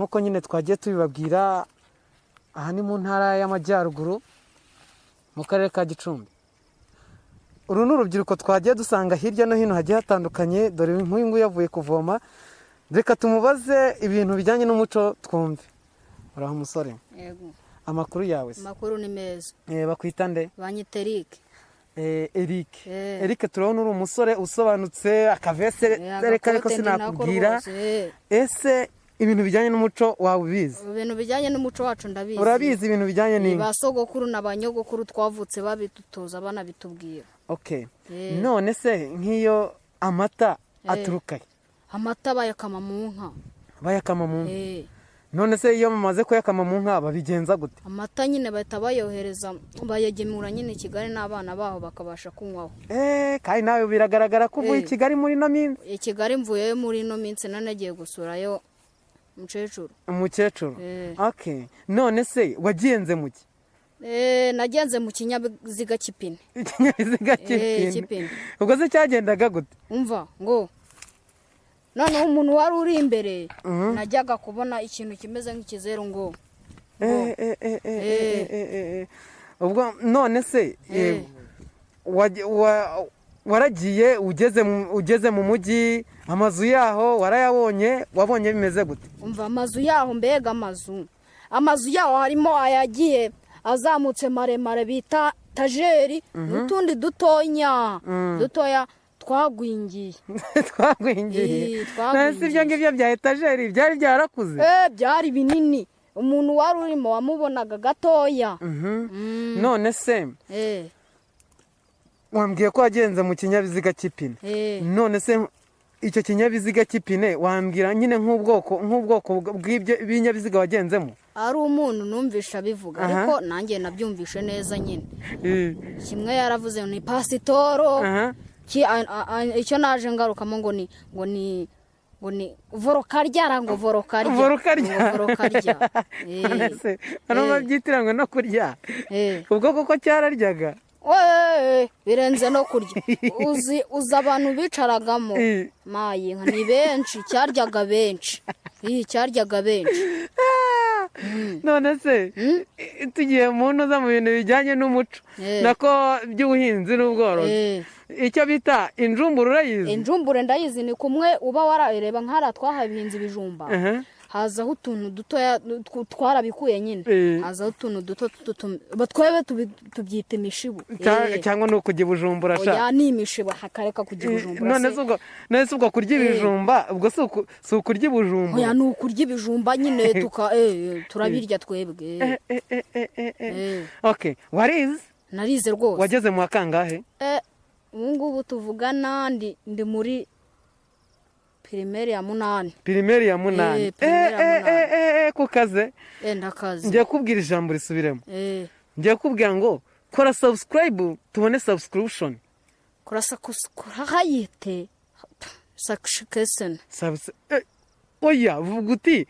Nk'uko nyine twagiye tubibabwira, aha ni mu Ntara y'Amajyaruguru, mu Karere ka Gicumbi. Uru ni urubyiruko twagiye dusanga hirya no hino hagiye hatandukanye. Dore nk'uyu nguyu yavuye kuvoma, reka tumubaze ibintu bijyanye n'umuco twumve. Uraho umusore? Yego. Amakuru yawe se? Amakuru ni meza. Bakwita nde? Banyita Eric. Eric. Eh. Eric, turabona uri umusore usobanutse, akavese reka ariko Agakote ndi nako. Sinakubwira. Rwose. Ese ibintu bijyanye n'umuco waba ubizi? Ibintu bijyanye n'umuco wacu ndabizi. Urabizi ibintu bijyanye Ni n'inka? Ba sogokuru na ba nyogokuru twavutse babitutoza, banabitubwira. Okay. Eh. None se nk'iyo amata aturuka he? Amata bayakama mu nka. Bayakama mu nka? Eh. None se iyo bamaze kuyakama mu nka babigenza gute? Amata nyine bahita bayohereza, bayagemura nyine i Kigali, n'abana baho bakabasha kunywaho. Kandi nawe biragaragara ko uvuye i Kigali muri ino minsi. I Kigali mvuyeyo muri ino minsi, nanagiye gusurayo umukecuru. Umukecuru? Eh. Okay, none se wagenze mu ki? Nagenze mu kinyabiziga cy'ipine. Ikinyabiziga cy'ipine? Cy'ipine. Ubwo se cyagendaga gute? Umva ngo noneho umuntu wari uri imbere, najyaga kubona ikintu kimeze nk'ikizeru ngo Ubwo none se waragiye ugeze mu mujyi, amazu yaho warayabonye? Wabonye bimeze gute? Umva, amazu yaho, mbega amazu yaho, harimo ayagiye azamutse maremare bita tajeri, n'utundi dutonya dutoya twagwingiye. Twagwingiye? Eh, None se ibyo twagwingiye. ngibyo bya etajeri byari byarakuze? Byari binini, umuntu wari urimo wamubonaga gatoya. None se wambwiye ko wagenze mu kinyabiziga cy'ipine? Eh. None se icyo kinyabiziga cy'ipine, wambwira nyine nk'ubwoko bw'ibyo binyabiziga wagenzemo? Ari umuntu numvisha abivuga, ariko nanjye nabyumvishe neza nyine. Kimwe yaravuze ni pasitoro. Icyo naje ngarukamo ngo ni vorokaryara, ngo vorokarya. Vorokarya. Ngo vorokarya. None se hano babyitiranwe no kurya? Eh. Ubwo koko cyararyaga? Wee, birenze no kurya. Uzi abantu bicaragamo? Mayi nka ni benshi, cyaryaga benshi. Iyi cyaryaga benshi. None se tugiye mu ntuza, mu bintu bijyanye n'umuco, nako by'ubuhinzi n'ubworozi, icyo bita injumburu urayizi? Injumbure ndayizi, ni kumwe uba warareba nk'hariya twahabihinze ibijumba, hazaho utuntu dutoya twarabikuye nyine. Hazaho utuntu duto, twebwe tubyita imishibu. Cyangwa ni ukujya i Bujumbura sha? Oya, ni imishibu, hakareka kujya i Bujumbura. None Se. se ubwo, none se ubwo kurya ibijumba, ubwo si ukurya i Bujumbura? Oya, ni ukurya ibijumba nyine, tuka turabirya twebwe. Okay, warize? Narize rwose. Wageze mu wa kangahe? Ubu ngubu tuvugana ndi muri primaire ya munani. Primaire ya munani? Primaire ya munani. Ku kaze. Ndakaze. Ngiye kubwira ijambo risubiremo. Ngiye kubwira ngo kora subscribe tubone subscription. Kurasa kurahayite sakishikeseni. Oya, vuga uti